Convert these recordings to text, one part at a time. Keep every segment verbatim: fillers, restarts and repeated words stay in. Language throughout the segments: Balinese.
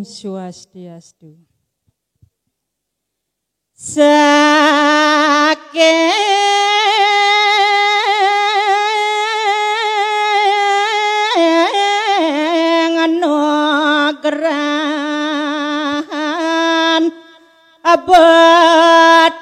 Swastiastu. Saking anugrahan Bathara.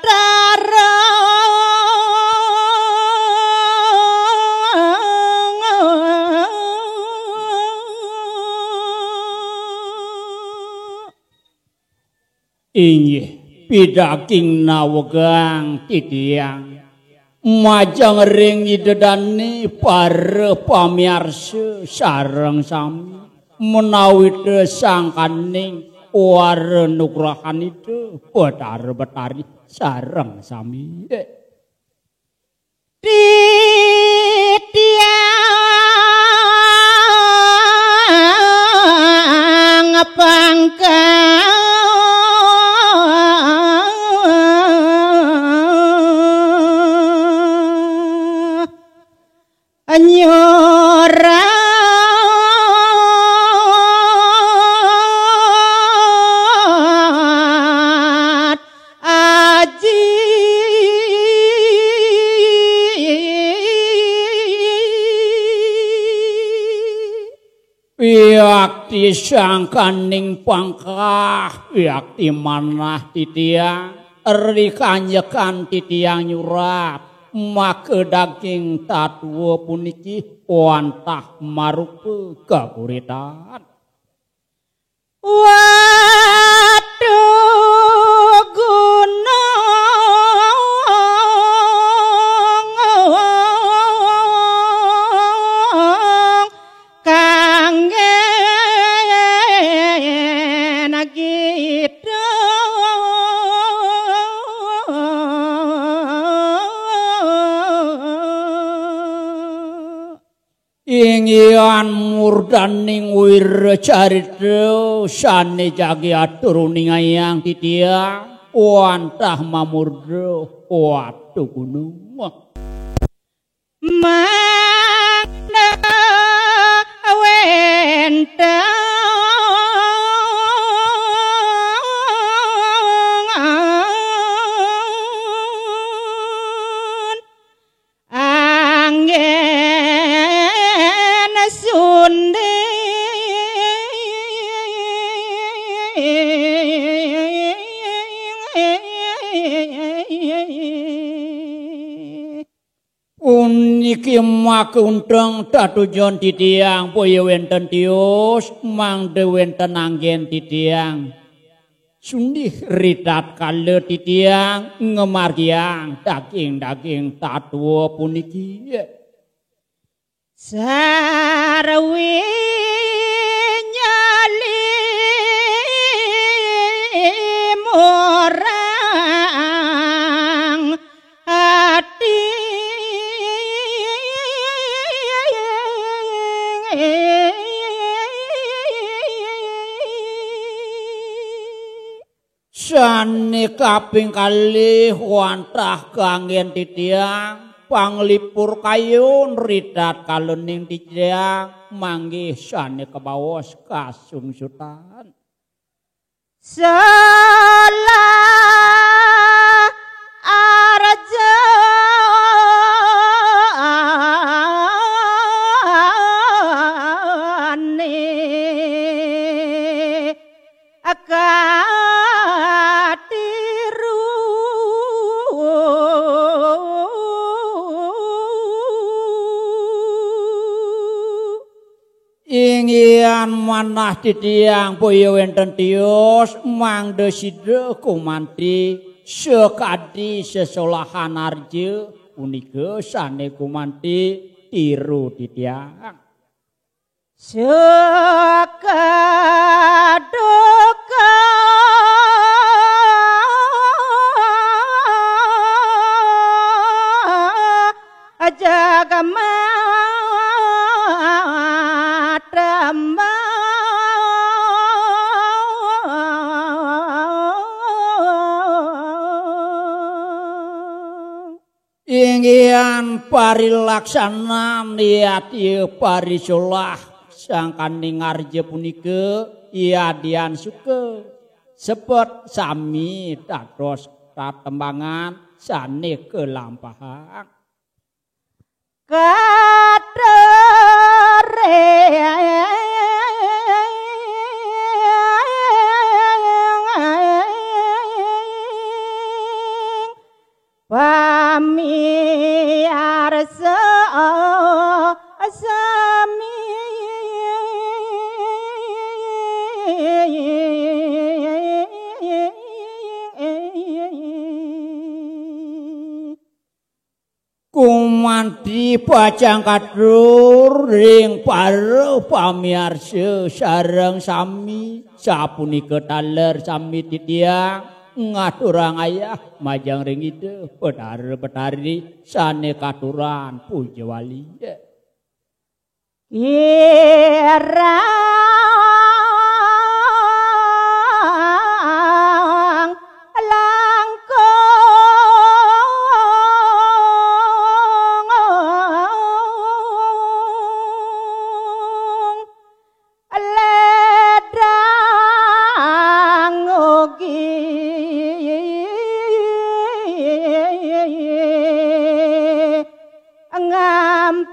Inggih, pidaging nawegang titiang majeng ring Ida Dane para pamiarsa sareng sami, menawi sangkaning wara nugrahan Ida Bathara Betari sareng sami. Titiang pangkah nyurat aji. Wiakti sangkaning pangkah, wiakti manah titiang, ri kanjekan titiang nyurat, maka daging tatwa puniki wantah marupa kakuritan. Watu gunung kangge nagita. Inggihan murdaning wiracarita sane jagi atur uningayang titiang, wantah mamurda Watu Gunung. Mangda wenten anggen sundi. Puniki maka unteng tatujon titiang, boya wenten tios, mangda wenten anggen titiang. Sundih ritatkala titiang ngamargiang daging-daging tatwa puniki. Sarwi nyali murang ati. Sane kaping kalih wantah kanggen titiang, panglipur kayun ritatkalaning titiang manggih sane kabaos kasungsutan. Salah arjane katiru. Inggihan manah titiang boya wenten tios, mangda sida gumanti sakadi sesolahan arja punika sane gumanti tiru titiang. Sakaduka jagama tembang. Inggihan parilaksanan yatya parisolah sangkaning arja punika yadian suka. Sebet sami dados tatembangan sane kelampahang. Pamiarsa sami. Kumanti pacang katur ring para pamiarsa sareng sami, sapunika taler sami titiang ngaturang ayah majeng ring Ida Betara Betari sane katuran puja wali. Kirang langkung ledang ugi ngampurayang.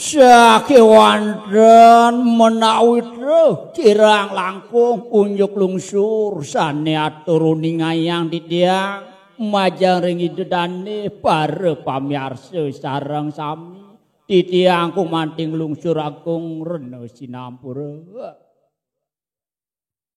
Sakewanten menawi trah kirang langkung unjuk lungsur sane atur uningayang titiang majeng ring Ida dane para pamiarsa sareng sami. Titiang kumanting lungsur agung rena sinampura.